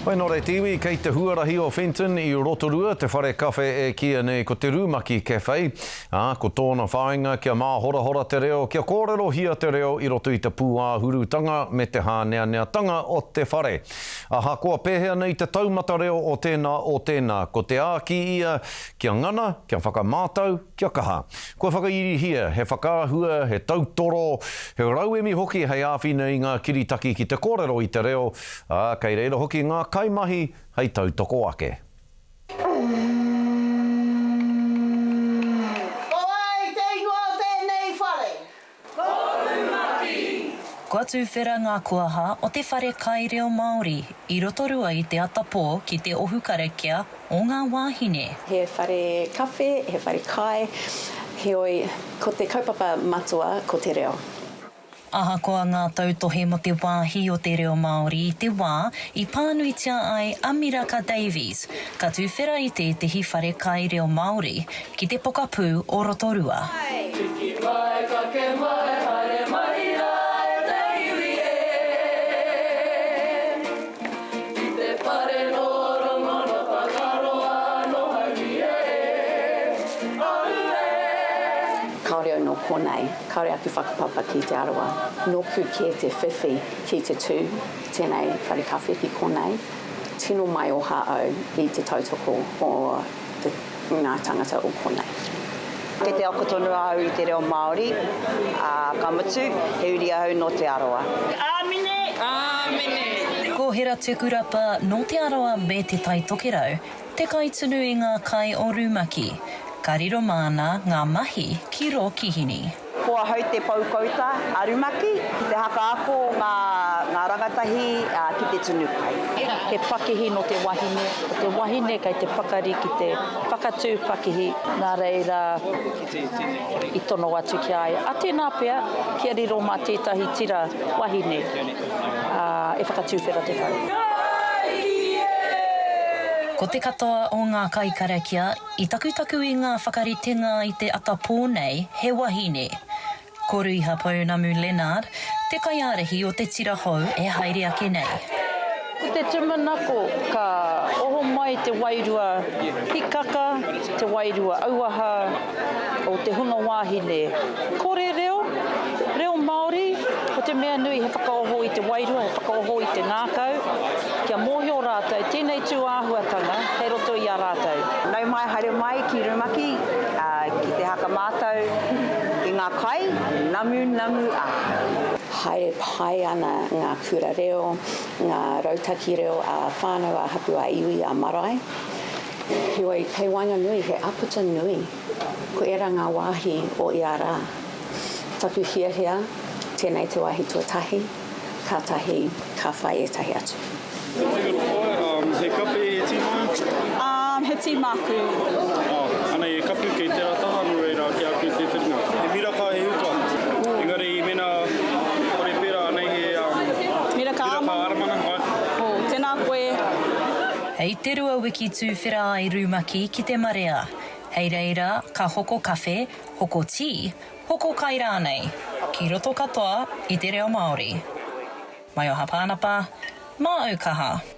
Whai nō reira te iwi, kei te huarahi o Fenton i Rotorua te whare kawhe e kīia nei ko te Rumaki Cafe, ā, ko tōna whāinga kia māhorahora te reo, kia kōrerohia te reo i roto i te pūāhurutanga me te hāneaneatanga o te whare. Ahakoa pēhea nei te taumata reo o tēnā o tēnā, ko te āki ia kia ngana, kia whakamātau, Kia kaha. Kua whakairihia he whakaahua, he tautoro, he rauemi hoki hei āwhina i ngā kiritaki ki te kōrero i te reo, ā, kei reira hoki ngā kaimahi hei tautoko ake. Ko wai te ingoa o tēnei whare? Ko Rumaki! Kua tuwhera ngā kuaha o te whare kai reo Māori i Rotorua i te atapō ki te ohu karakia o ngā wāhine. He whare kawhe, he whare kai, heoi, ko te kaupapa matua ko te reo. Ahakoa ngā tautohe mō te wāhi o te reo Māori i te wā i pānuitia ai a Miraka Davies, ka tuwhera i tētehi whare kai reo Māori ki te pokapū o Rotorua. Tiki mai, kake mai, haere mai rā e te iwi e. Ki te whare nō Rongo, nō Tangaroa, nō Haumi e. Aue! Kāore au nō konei. Kāore aku whakapapa ki Te Arawa. Nōku kē te whiwhi ki te tū tēnei whare kawhe ki konei. Tino maioha au i te tautoko o te ngā tangata o konei. Kei te ako tonu ahau i te reo Māori, ā, ka mutu, he uri ahau nō Te Arawa. Āmine! Āmine! Ko Hera Tukurapa nō Te Arawa me Te Tai Tokerau Te kaitunu i ngā kai o Rumaki, ka riro māna ngā mahi ki rō kihini. Ko ahau te pou kouta a Rumaki ki te hakaako ngā ngā rangatahi ki te tunu kai. He pakihi nō te wahine, ko te wahine kei te pakari ki te whakatū pakihi, nā reira i tono atu ki a ia, a tēnā pea, kia riro mā tētahi tira wahine e whakatūwhera te whare. Ko te katoa o ngā kaikarakia i takutaku i ngā whakaritenga i te ata pō nei he wahine. Ko Ruiha Pounamu Lennard te kaiārahi o te tira hou e haere ake nei. Ko te tumanako ka oho mai te wairua hikaka, te wairua auaha o te hunga wāhine kore reo, reo Māori, ko te mea nui he whakaoho i te wairua, he whakaoho i te ngākau, kia mōhio rātou tēnei tū āhuatanga kei roto i a rātou. Nau mai haere mai ki Rumaki ki te haka mātau i ngā kai, namunamu a. Haere pai ana ngā kura reo, ngā rautaki reo ā-whānau, ā-hapū, ā-iwi, ā-marae. Heoi, kei waenganui he āputa nui. Ko ērā ngā wāhi o ia rā. Taku hiahia, tēnei te wāhi tuatahi, kātahi ka whai ētahi atu. He kape he tī māu? He tī māku. Oh, anei he kapu kei tērā taha, nō reira ki a koe te whiringa. He miraka, he huka. Engari mēnā kore pērā, anei he miraka āmana. Oh, tēnā koe. Hei te rua wiki tūwhera ai Rumaki ki te marea. Hei reira ka hoko kawhe, hoko tī, hoko kai rānei, ki roto katoa i te reo Māori. Maioha Pānapa, Māu kaha!